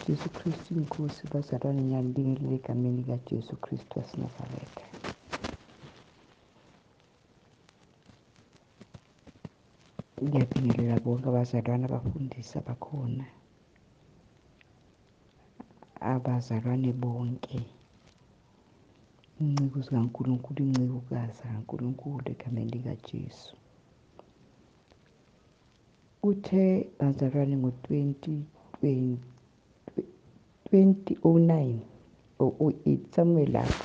Jesu Kristu inkosi, bazalwane, ngiyanibingelela egameni likaJesu Kristu waseNazaretha. Ngiyabingelela bonke abazalwane, abafundisi abakhona, abazalwane bonke, inceku zikaNkulunkulu, incekukazi zikaNkulunkulu egameni likaJesu. Kuthe bazalwane ngo-2020, 2009 or 08 somewhere lapho,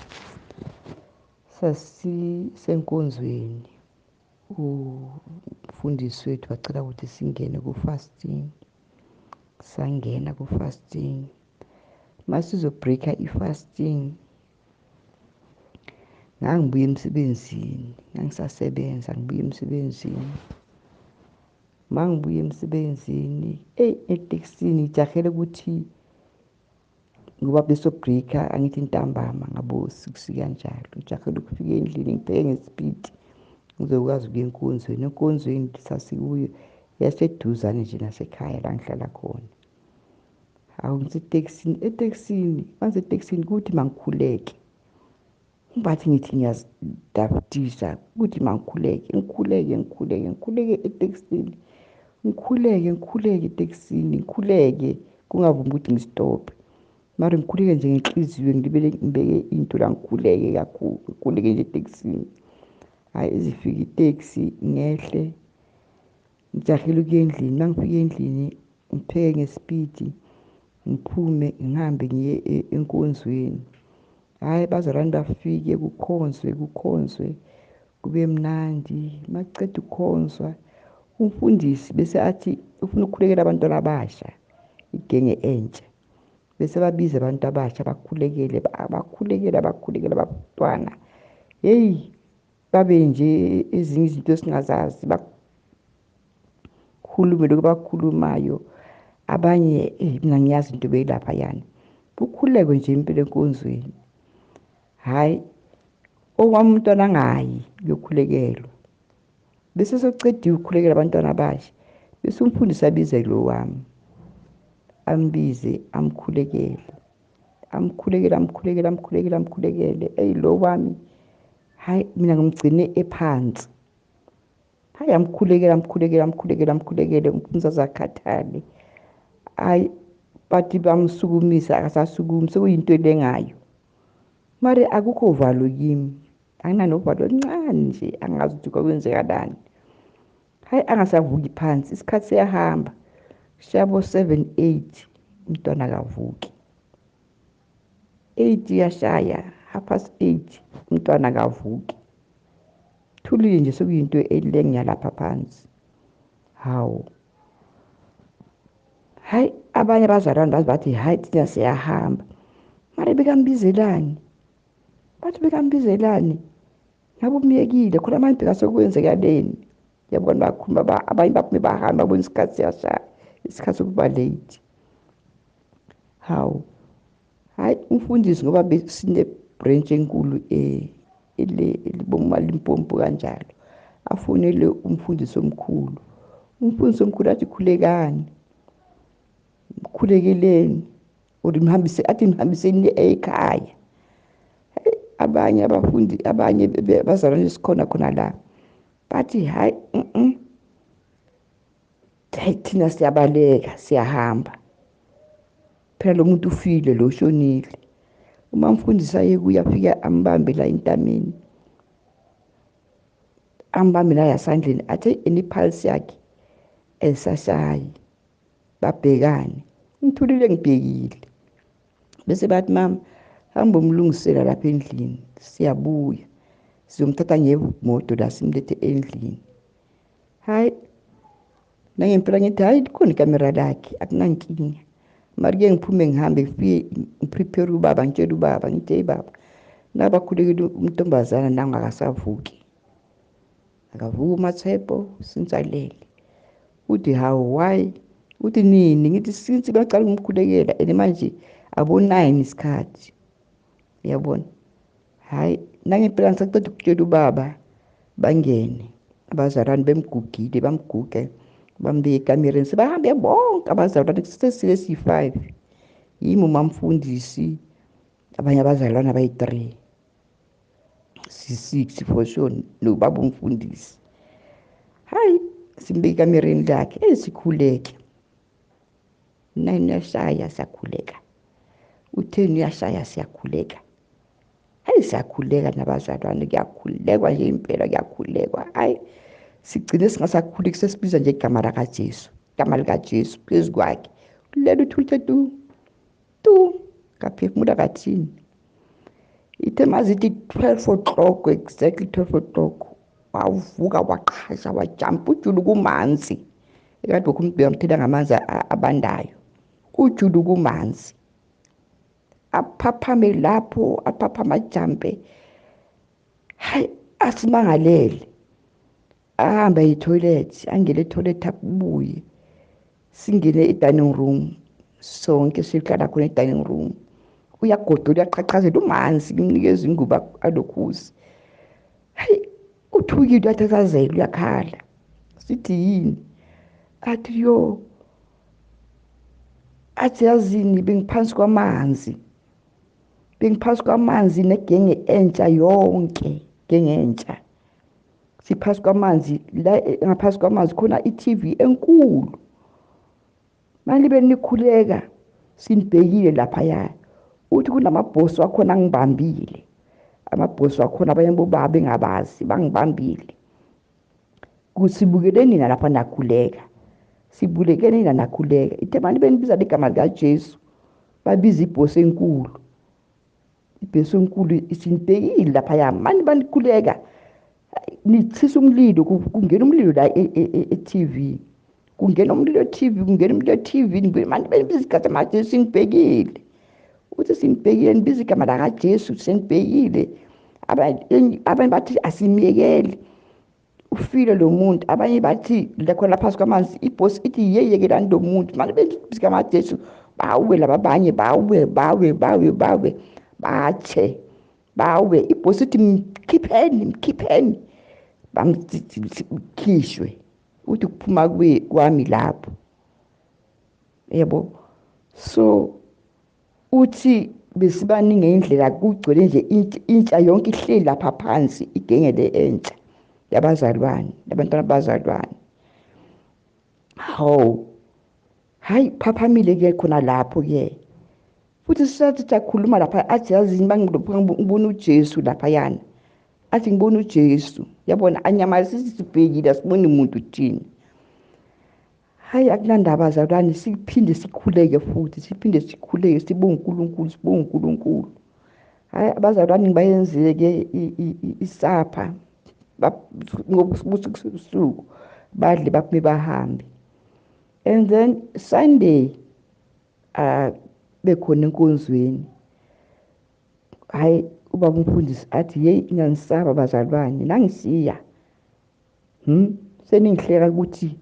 sasisenkonzweni, umfundisi wethu wacela ukuthi singene ku-fasting. Sangena ku-fasting, masizobreaka i-fasting, ngangibuya emsebenzini, ngangisasebenza, ngibuya emsebenzini. Mangibuya emsebenzini, eyi, etekisini ngijahele ukuthi ngoba besobreaka, angithi ntambama ngabo 6 kanjalo, ngijahele ukufika endlini ngibheke ngesipidi ngizokwazi ukuya enkonzweni. Enkonzweni sasikuyo yaseduzane nje nasekhaya la ngihlala khona. Hawu, ngisetekisini, etekisini, mangisetekisini kuthi mangikhuleke, ngibathi ngithi ngiyazidabudisa ukuthi mangikhuleke, ngikhuleke, ngikhuleke, ngikhuleke etekisini, ngikhuleke, ngikhuleke etekisini, ngikhuleke, kungavumi ukuthi ngistophe, mara ngikhuleke nje ngenhliziyo, ngilibele ngibeke into la, ngikhuleke kakhulu, ngikhuleke nje etekisini. Hhayi, izifika iteksi, ngehle, ngijahile ukuya endlini. Mangifika endlini ngipheke ngesipidi, ngiphume ngihambe ngiye enkonzweni. Hhayi, bazalwane bafike, kukhonzwe, kukhonzwe, kube mnandi. Makuceda ukukhonzwa, umfundisi bese athi ufuna ukukhulekela abantwana abasha, igenge entsha, bese babiza abantu abasha, bakhulekele, bakhulekele, abakhulekele abantwana. Heyi, babe nje ezinye izinto esingazazi, bakhulume lokhu abakukhulumayo. Abanye, mina ngiyazi into beyilaphayana, kukhulekwe nje impela enkonzweni. Hhayi, owami umntwana angayi kuyokhulekelwa, bese sekucediwe ukukhulekela abantwana abasha, bese umfundisi abize lo wami, ambize, amkhulekele, amkhulekele, amkhulekele, amkhulekele, amkhulekele. Eyi, lo wami, hhayi, mina ngimgcine ephansi. Hhayi, amkhulekele, amkhulekele, amkhulekele, amkhulekele, umfundisi aze akhathale. Hhayi, bathi bamsukumisa, akasasukumi, sekuyinto elengayo. Mara akukho valo kimi, anginanovalo oluncane nje, angazi ukuthi kwakwenzekalani. Hhayi, angasavuki phansi, isikhathi siyahamba, siyabo 7, 8, umntwana akavuki. 8 iyashaya, 8:30, umntwana akavuki. Thulile nje, sekuyinto elenga lapha phansi. Hawu, hhayi, abanye abazalwane baze bathi hhayi, thina siyahamba. Mara bekambizelani? Bathi bekambizelani? Ngabe umyekile, khona manje phela sekwenzekaleni. Yabona, bakhuluma, abanye baphume bahamba, babona isikhathi siyashaya, isikhathi sokuba late. Hawu, hhayi, umfundisi ngoba besine-branch enkulu eLimpopo kanjalo, afonele umfundisi omkhulu. Umfundisi omkhulu athi khulekani, mkhulekeleni, or nimhambise, athi nimhambiseni ekhaya. Abanye abafundi, abanye bazalwane sikhona khona la, bathi hhayi, hayi, thina siyabaleka, siyahamba, phela lo muntu ufile, lo ushonile. Uma umfundisi aye kuye, afike ambambe la entameni, ambambe la esandleni, athi eni pulse yakhe ayisashayi. Babhekane, ngithulile, ngibhekile, bese bathi mama, hamba umlungisela lapha endlini, siyabuya sizomthatha ngemoto la, simlethe endlini. Hhayi, nangempela ngithi hhayi, likhona ikamera lakhe, akunankinga. Mara-ke ngiphume ngihambe, ngifike ngiprepare ubaba, ngitshele ubaba, ngithi heyi baba, nabakhulekile umntombazana nangu akasavuki, akavuki uMatshepo, since alele. Uthi hawu, why? Uthi nini? Ngithi since bacala ukumkhulekela, and manje abo-9 isikhathi, uyabona. Hhayi, nangempela ngisaceda ukutshela ubaba, bangene abazalwane bemgugile, bamguge, bambeke ekamereni, sebahambe bonke abazalwane, sesile siyi-5. Yimi umamfundisi, abanye abazalwane abayi-3, si-6 for sure, nobaba umfundisi. Hayi, simbeke ekamereni lakhe, sikhuleke. 9 uyashaya, siyakhuleka. U-10 uyashaya, siyakhuleka. Hayi, siyakhuleka nabazalwane, kuyakhulekwa nje impela, kuyakhulekwa. Hayi, sigcine singasakhuleki, sesibiza nje igama lakaJesu, igama likaJesu phezu kwakhe. Lelo uthuthe tu tu, kaphefumula kathini. Ithe mazithi 12 o'clock, exactly 12 o'clock, wavuka waqhasha wajampa, ujulu kumanzi. Ekade umbheka mthela ngamanzi abandayo, ujulu kumanzi. Aphaphame lapho, aphaphama ajampe. Hayi, asimangalele. Ahambe etoilet, angene etoilet abuye. Singene e-dining room, sonke sihlala khona e-dining room. Uyagodola, uyaqhaqhazela, umanzi, ngimnikeza ingubo alokhuzi. Hayi, uthukile, uyathathazela, uyakhala. Sithi yini? Athi yo, athi yazini, bengiphansi kwamanzi. Bengiphansi kwamanzi negenge entsha yonke, genge entsha. Siphansi kwamanzi, la ngaphansi kwamanzi khona i-TV enkulu. Manje benikhuleka, sinibhekile laphaya. Uthi kunamabhosi wakhona angibambile. Amabhosi wakhona abanye bobaba bengabazi, bangibambile. Kusibukele nina lapha nakhuleka. Sibuleke nina nakhuleka. Ithe manje benibiza igama likaJesu, babiza ibhosi enkulu. Ibhosi enkulu isinibhekile laphaya. Manje banikhuleka, nithisa umlilo, kungena umlilo la e-TV. Kungena umlilo e-TV, kungena umlilo e-TV. Manje benibiza igama likaJesu, sinibhekile. Uthi sinibhekile, nibiza igama lakaJesu, sinibhekile. Abanye bathi asimyekele, ufile lo muntu. Abanye bathi lekhona phansi kwamanzi, ibhosi ithi yeyekelani lo muntu. Manje benibiza igama likaJesu, bawe laba abanye, bawe, bawe, bawe, bawe, batshe, bawe. Ibhosi ithi mkhipheni, mkhipheni, bamkhishwe. Uthi kuphuma kwami lapho, yebo. So uthi besibaningi indlela, kugcwele nje intsha yonke ihleli lapha phansi, igenge le entsha yabazalwane, labantwana bazalwane. Hawu, hayi, phaphamile ke khona lapho ke. Futhi sisathi siyakhuluma lapha, athi yazini ngibona uJesu laphayana. Athi ngibona uJesu, yabona anyama sisibhekile, asiboni umuntu thina. Hayi, akunandaba bazalwane, siphinde sikhuleke futhi, siphinde sikhuleke, sibonge uNkulunkulu, sibonge uNkulunkulu. Hayi, abazalwane ngibayenzile ke isapha, ngobusuku badle baphume bahambe. And then Sunday bekhona enkonzweni. Hayi, ubaba umfundisi athi hey, ngiyanisaba bazalwane, nangisiya. Seningihleka ukuthi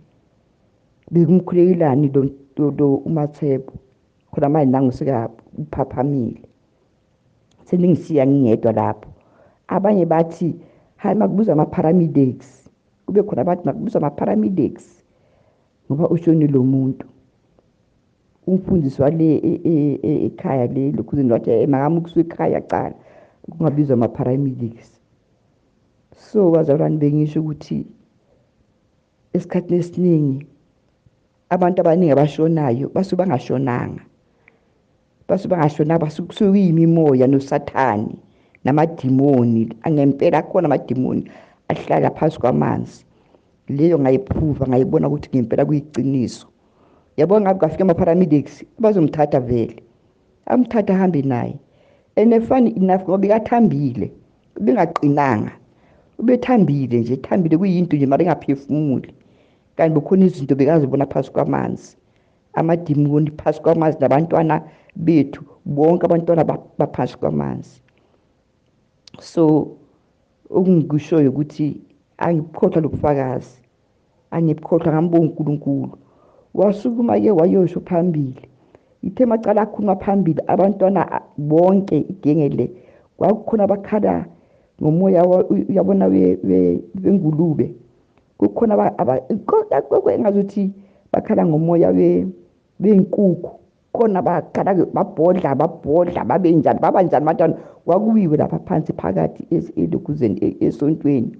bekumkhulekelani lo uMathebo. Khona manje nangu sekaphaphamile. Seningisiya ngingedwa lapho. Abanye bathi hayi, makubuzwa ama-paramedics. Kube khona abathi makubuzwa ama-paramedics ngoba ushonile lo muntu. Umfundisi wale ekhaya le lokhuzeni wathi makamukuswe ekhaya kuqala, kungabizwa ama-paramedics. So bazalwane, bengisho ukuthi esikhathini esiningi abantu abaningi abashonayo basuke bangashonanga, basuke bangashonanga, basuke kuyimimoya noSathane namadimoni. Angempela akhona amadimoni ahlala phansi kwamanzi. Leyo ngayiphruva, ngayibona ukuthi ngempela kuyiqiniso. Yabo, ngabe kafika ama-paramedics bazomthatha vele, amthatha ahambe naye. And funny enough, ngoba bekathambile, ubengaqinanga, ubethambile nje, ethambile kuyinto nje, mara engaphefumuli. Kanti kukhona izinto bekazibona phansi kwamanzi, amadimoni phansi kwamanzi, nabantwana bethu bonke abantwana baphansi kwamanzi. So okungikushoyo ukuthi angibukhohlwa lobufakazi, angibukhohlwa, ngambonga uNkulunkulu. Wasukuma-ke wayosho phambili, ithe macala akhuluma phambili, abantwana bonke igenge le kwakukhona abakhala ngomoya, uyabona, wengulube. Kukhona engazuthi bakhala ngomoya wenkukhu. Khona bakhala babhodla babhodla babe njani baba njani abantwana. Kwakuwiwe lapha phansi phakathi elokhuzeni esontweni.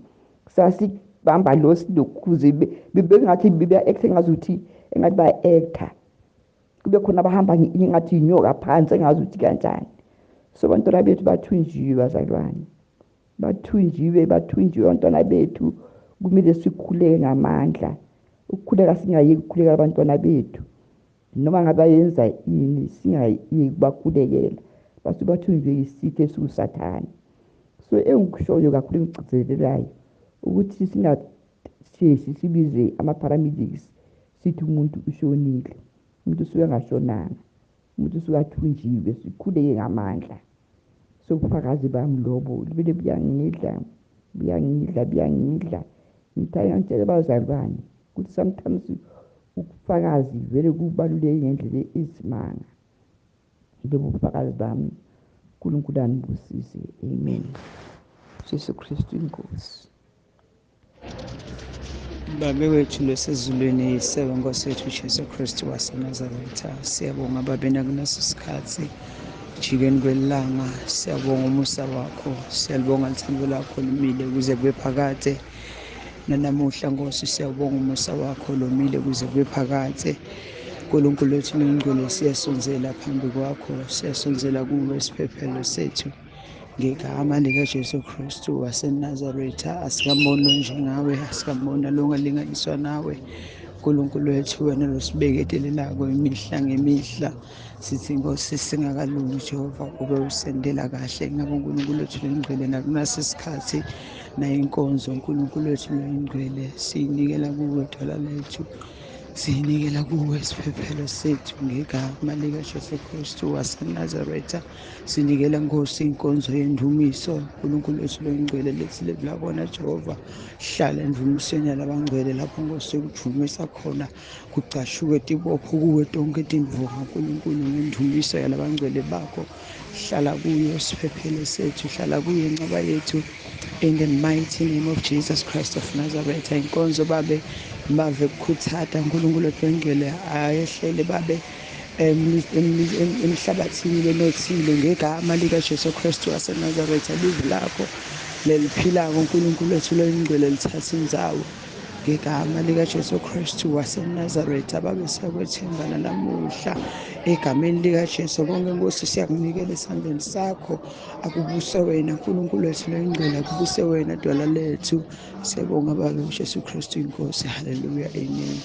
Sasibamba lo silokhuze bengathi beya-acta engazuthi engathi baya-acta. Kube khona abahamba ingathi inyoka phansi engazuthi kanjani. So abantwana bethu bathunjiwe bazalwane. Bathunjiwe abantwana bethu. Kumele sikhuleke ngamandla. Ukukhuleka singayeki ukukhuleka abantwana bethu. Noma ngabe bayenza ini singayeki bakhulekela. Basuke bathunjwe isitha esiwuSathane. So engikushoyo kakhulu engigcizelelayo ukuthi singasheshi sibize ama-paramedics sithi umuntu ushonile. Umuntu usuke engashonanga. Umuntu usuke athunjiwe. Sikhuleke ngamandla. So ubufakazi bami lobo libele buyangidla buyangidla buyangidla. Ngithanda ngitshele abazalwane ukuthi sometimes ubufakazi vele kubaluleke ngendlela eyisimanga. Lobo bufakazi bami. uNkulunkulu anibusise. Amen. Jesu Kristu inkosi. Babe wethu losezulwini, Yise wenkosi yethu Jesu Kristu waseNazaretha, siyabonga Babe nakunaso sikhathi jikeni kwelanga. Siyabonga umusa wakho, siyalibonga lithando lakho limile kuze kube phakade. Nanamuhla Nkosi siyabonga umusa wakho lomile kuze kube phakade. uNkulunkulu wethu longcwele, siyasondzela phambi kwakho, siyasondzela kuwe isiphephelo sethu. Ngegama likaJesu Kristu waseNazaretha, asikamboni njengawe, asikamboni longalinganiswa nawe. uNkulunkulu wethu, wena losibeketelelako imihla ngemihla. Sithi Nkosi singakalungi Jehova, ube usendela kahle. Ngakho uNkulunkulu wethu longcwele, nakunasi sikhathi nayo inkonzo uNkulunkulu wethu longcwele siyinikela kuwe dwala lethu, siyinikela kuwe isiphephelo sethu ngegama likaJesu Kristu waseNazaretha. Sinikela Nkosi inkonzo yendumiso uNkulunkulu wethu longcwele, lethi levula Jehova, hlala endumisweni yalabangcwele lapho Nkosi ukudumisa khona kucashuke tibopho kuwe tonke tindvonga uNkulunkulu ngendumiso yalabangcwele bakho. Hlala kuyo isiphephelo sethu, hlala kuyo incaba yethu, in the mighty name of Jesus Christ of Nazareth. Inkonzo babe bave kukhuthata uNkulunkulu longcwele ayehlele babe emhlabathini lenothile ngegama likaJesu Kristu waseNazaretha. Livi lakho leliphilako uNkulunkulu wethu longcwele lithatha indzawo ngegama likaJesu Kristu waseNazaretha. Babe siyakwethemba nanamuhla egameni likaJesu. Konke Nkosi siyakunikela esandleni sakho, akubuse wena uNkulunkulu wethu longcwele, akubuse wena dwala lethu. Siyabonga Babe uJesu Kristu inkosi. Haleluya, amen.